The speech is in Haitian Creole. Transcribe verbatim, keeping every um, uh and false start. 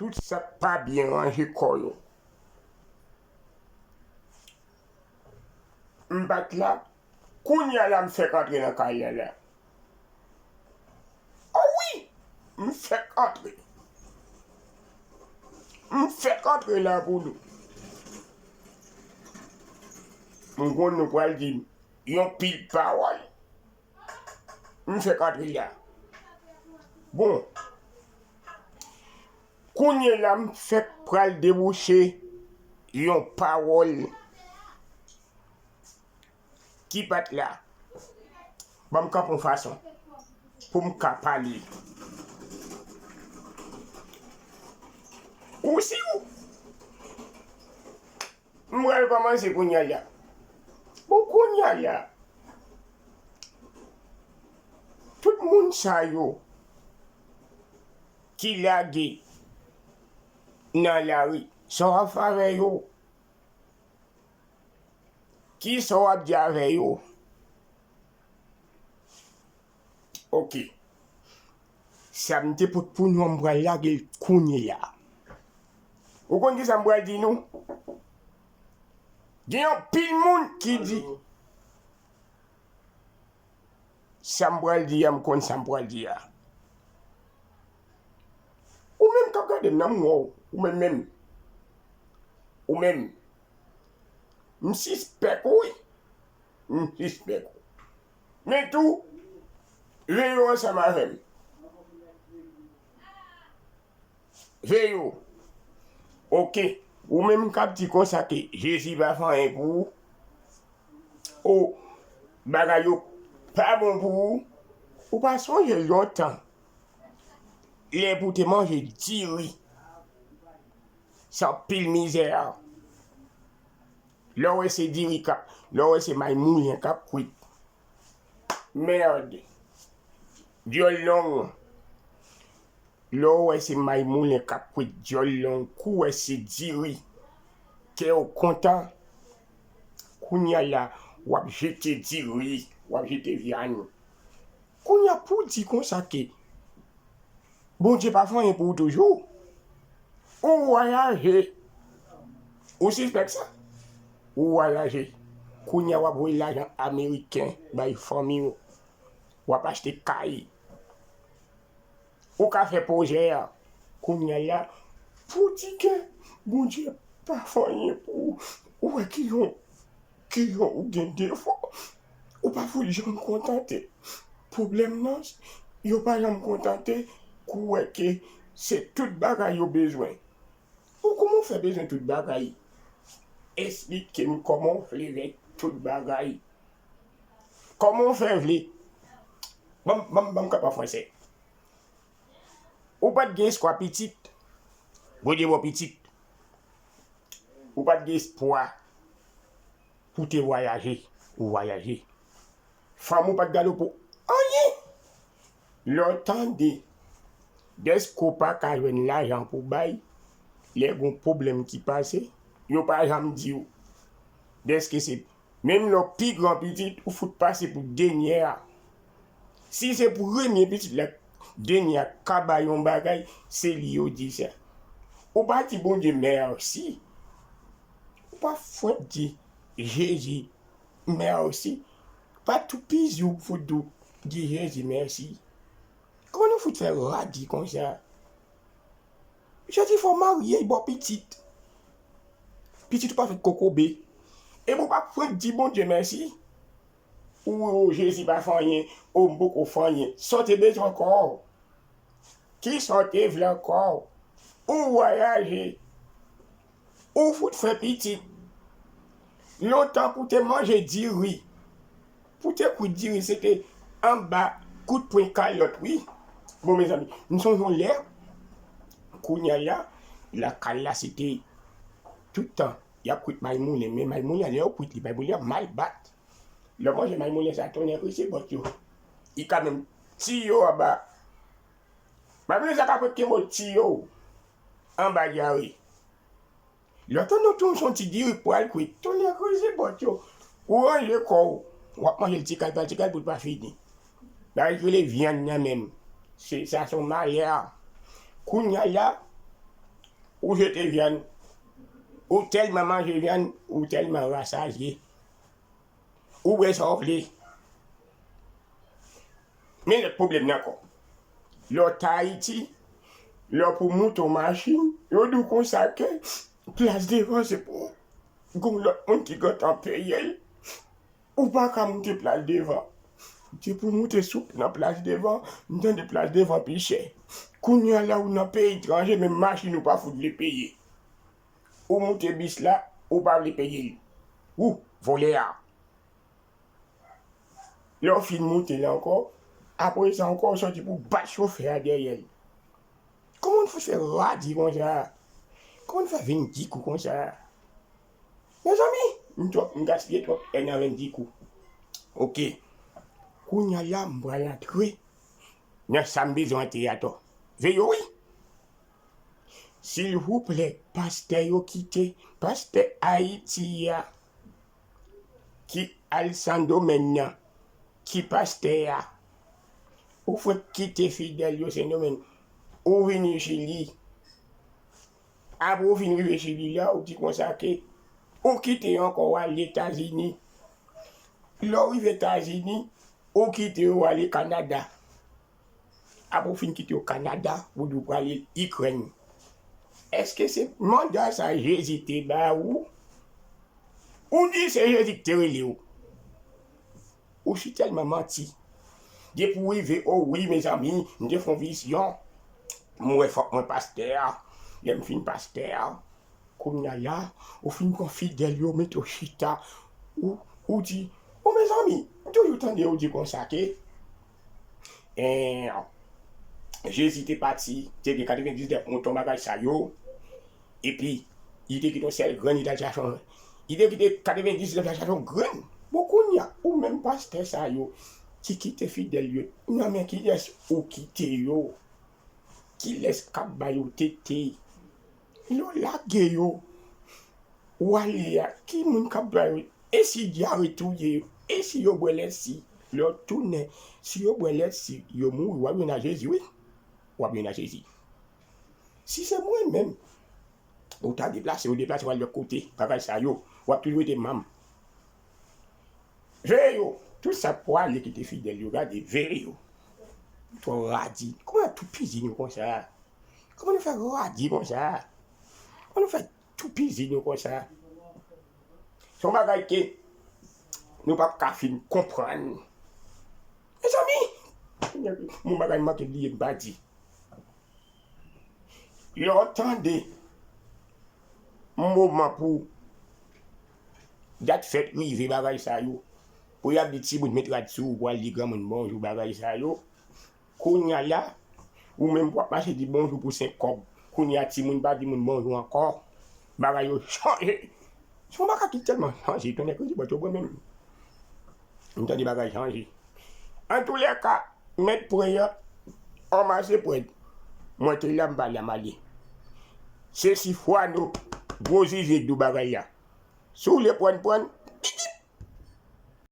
Tout sa k pa byen ranje kò yo. M pa t la. Kounye a la m fèk antre nan kay la la. O wi! M fèk antre. M fèk antre la pou nou. M konn nou pral di m yon pil pawòl. M fèk antre la. Bon. Kounye la m fèk pral debouche yon pawòl ki pa t la. Ban m kanpe yon fason pou m ka pale. Ou si ou. M pral kòmanse kounye a la. Bon, kounye a la, tout moun sa yo ki lage nan lari, sa w ap fè avè yo? Kisa w ap di avè yo? Oke. Sa m te pot pou nou an, m pral lage l kounye a. Ou konn kisa m pral di nou? Gen anpil moun ki di, sa m pral di a, m konn sa m pral di a. Ou menm k ap gade m nan, m wè w. Ou menm menm. Ou menm. M sispèk ou, wi. M sispèk ou. Men tou, veye w ansanm avè m. Veye w. Oke. Ou menm k ap di konsa ke Jezi pa fè anyen pou ou. O, bagay yo pa bon pou ou. Ou pa sonje lontan, lè pou te manje diri. Se anpil mizè. Lè w wè se diri k ap, lè w wè se may moulen k ap kwit. Mèd. Dyòl long. Lè w wè se may moulen k ap kwit dyòl long, kou w wè se diri. Kè w kontan. Kounye a la, w ap jete diri, w ap jete vyann. Kounye a pou w di konsa ke Bondye pa fè anyen pou ou toujou. Ou vwayaje. Ou sispèk sa? Ou vwayaje. Kounye a w ap voye lajan ameriken bay fanmi w. W ap achte kay. Ou ka fè pwojè a. Kounye a la, pou di ke Bondye pa fè anyen pou ou. Ou wè ki yon, ki yon ou gen defo. Ou pa fout janm kontante. Pwoblèm nan, yo pa janm kontante kou wè ke se tout bagay yo bezwen. Ou kòman w fè bezwen tout bagay? Esplike m kòman w vle vèk tout bagay. Kòman w fè vle? Ban m, ban m, ban m kanpe an fransè. Ou pa t gen espwa pitit. Bondye ba w pitit. Ou pa t gen espwa pou te vwayaje. Ou vwayaje. Fanm ou pa t gade w pou anyen. Lè w tande dèske w pa ka jwenn lajan pou bay, lè gon pwoblèm ki pase, yo pa janm di w. Dèske se menm lè w pi gran pitit, ou fout pase pou dènyè a. Si se premye pitit la, dènyè a ka bay yon bagay, se li yo di sa. Ou pa di Bondye mèsi. Ou pa fwenk di Jezi mèsi. Pa toupizi w fout di, di Jezi mèsi. Kòman nou fout fè radi konsa? Jezi fè w marye, ba w pitit. Pitit ou pa fèt kokobe. Epi w pa fwenk di Bondye mèsi. Ou, ou, Jezi pa fè anyen, ou m poko fè anyen. Sa w te bezwen ankò? Kisa w te vle ankò? Ou vwayaje. Ou fout fè pitit. Lontan pou te manje diri. Pou te kwit diri, se te anba kout pwen kalòt, wi. Bon, mezanmi, m sonje yon lè, kounye a la, lakay la, se te tout tan, y ap kwit may moulen, men may moulen, lè yo kwit li, may moulen an mal bat. Lè w manje may moulen sa, tonnè krize bòt yo. Li ka menm tiye w anba. May moulen sa ka fè kenbe w tiye w anba dyare. Lè w tande w tou se yon ti diri k pral kwit, tonnè krize bòt yo. Ou ranje kò w, w ap manje l ti kal pa ti kal pou l pa fini. Bagay ki rele vyann nan menm. Se, sa se yon malè. Kounye a la, Ou jete vyann. Ou tèlman manje vyann, ou tèlman rasaje. Ou bwè sa w vle. Men lòt pwoblèm nan ankò. Lè w t Ayiti, lè w pou moute yon machin, yo di w konsa ke plas devan se pou gon lòt moun ki gentan peye l. Ou pa ka moute plas devan. Depi w moute sou nan plas devan, m tande plas devan pi chè. Kounye a la ou nan peyi etranje, menm machin ou pa fout vle peye. Ou moute bis la, ou pa vle peye l. Ou, vòlè a. Lè w fin moute l ankò, apre sa ankò, w sòti pou bat chofè a dèyè l. Kòman w fè radi konsa? Kòman w fè vin dikou konsa? Mezanmi, m twòp, m gaspiye twòp èn nan vin dikou. Oke. Kounye a la, m pral antre nan sa m bezwen antre atò. Veye wi. Silvouplè, pastè yo kite, pastè Ayiti a ki al Sendomeng nan, ki pastè a. Ou fèk kite fidèl yo Sendomeng, ou vini Chili. Apre ou fin rive Chili la, ou di konsa ke ou kite yo ankò, ou al Etazini. Lè w rive Etazini, ou kite yo, ou ale Kanada. Apre w fin kite yo Kanada, ou di w prale Ikrèn. Èske se manda sa Jezi te ba ou? Ou di se Jezi ki te rele w. Ou si tèlman manti. Depi w rive, o wi, mezanmi, m te fè yon vizyon. M wè fòk mwen pastè a. Lè m fin pastè a, kounye a la, ou fin pran fidèl yo, mete yo chita. Ou, ou di, o mezanmi, m toujou tande yo di konsa ke, en, Jezi te pati, te gen katrevendiznèf mouton bagay sa yo. Epi, li te kite yon sèl grenn, li t al chache yon, li te kite katrevendiznèf, li al chache yon grenn. Bon, kounye a, ou menm pastè sa yo, ki kite fidèl yo, nan men kiyès ou kite yo? Kilès k ap ba yo tete? Lè w lage yo, w ale a, ki moun k ap ba yo? E si dyare touye yo? E si yo bwè lèsi? Lè w tounen, si yo bwè lèsi, yo mouri, w ap jwenn a Jezi, wi. W ap jwenn a Jezi. Si se mwen menm, ou ta deplase, ou deplase, w al lòt kote, bagay sa yo, w ap toujou rete manm. Veye yo, tout sa k pwale kite fidèl yo, gade, veye yo. Twò radi. Kòman nou toupizi nou konsa? Kòman nou fè radi konsa? Kòman nou fè toupizi nou konsa? Se yon bagay ke nou p ap ka fin konprann. Mezanmi, yon bagay m manke bliye m pa di. Lè w tande moman pou dat fèt rive, bagay sa yo, pou y ap di timoun met rad sou ou, pou al di granmoun bonjou, bagay sa yo, kounye a la, ou menm pou ap mache di bonjou pou senk kòb. Kounye a timoun pa di moun bonjou ankò. Bagay yo chanje. Se yon bagay ki tèlman chanje, tonnè kredi bòt yo pran menm. M tande bagay chanje. Antoulèka, mèt pwen an, anmase pwen. Mwen te la, m pa la, m ale. Se si Fwano, gwo zizi k di w bagay la. Si w vle prann, prann, piti